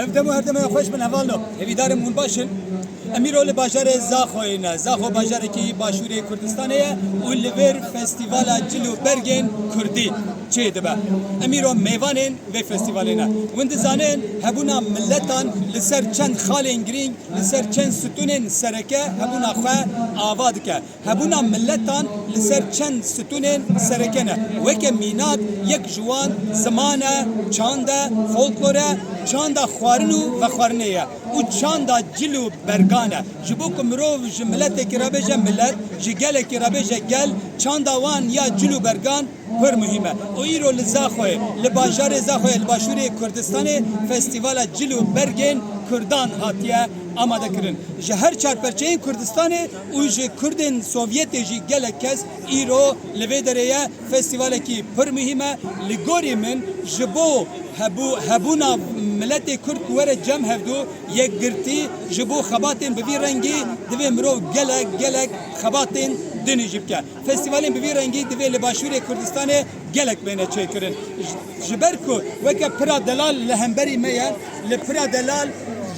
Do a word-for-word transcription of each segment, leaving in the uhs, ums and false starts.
Ev dem û her demê xweş bin hevalno. Hêvîdarim hûn baş in. Em îro li bajarê Zaxoyê ne. Zaxo bajarekî başûrê Kurdistanê ye û li vir festîvala cil û bergên kurdî çêdibe. Em îro mêvanên vê festîvalê ne. Hûn dizanin hebûna miletan li ser çend xalên girîng, li ser çend stûnên sereke hebûna xwe ava dike. Hebûna miletan li ser çend stûnên sereke ne. Weke mînak yek ji wan ziman e, çand e, folklor e, çanda xwarin û vexwarinê ye û çanda cil û bergan e. Ji bo ku mirov ji miletekî re bêje milet, ji gelekî re bêje gel, çanda wan ya cil û bergan pir muhîm e. Û îro li Zaxoyê, li bajarê Zaxoyê, li başûrê Kurdistanê festîvala cil û bergên Kurdan hatiye amadekirin. Ji her çar perçeyên Kurdistanê û ji Kurdên Sovyetê jî gelek kes îro li vê derê ye. Festîvalekî pir muhîm e. Li gorî min ji bo hebû-, hebûna miletê Kurd ku were cem hevdû, yekgirtî, ji bo xebatên bi vî rengî divê mirov gelek, gelek xebatên dinê jî bike. Festîvalên bi vî rengî divê li başûrê Kurdistanê gelek bêne çêkirin. Ji, ji ber ku weke pira delal li hemberî me ye, li pira delal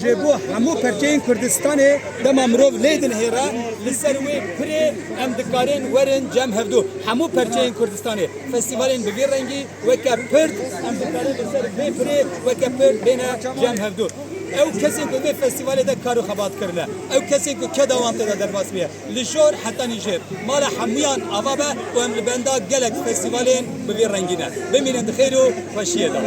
ji bo hemû perçeyên Kurdistanê dema mirov lê dinihêre, li ser wê pirê em dikarin werin cem hevdû. Hemû perçeyên Kurdistanê festîvalên bi vî rengî weke pir, em dikarin li ser vê pirê weke pir bêne cem hevdû. Ew kesên ku vê festîvalê de kar û xebat kirine, ew kesên ku keda wan tê de derbas bûye, li jor heta nîjêr, mala hemûyan ava be û em li benda gelek festîvalên bi vî rengî ne. Bimînin di xêr û xweşiyê de.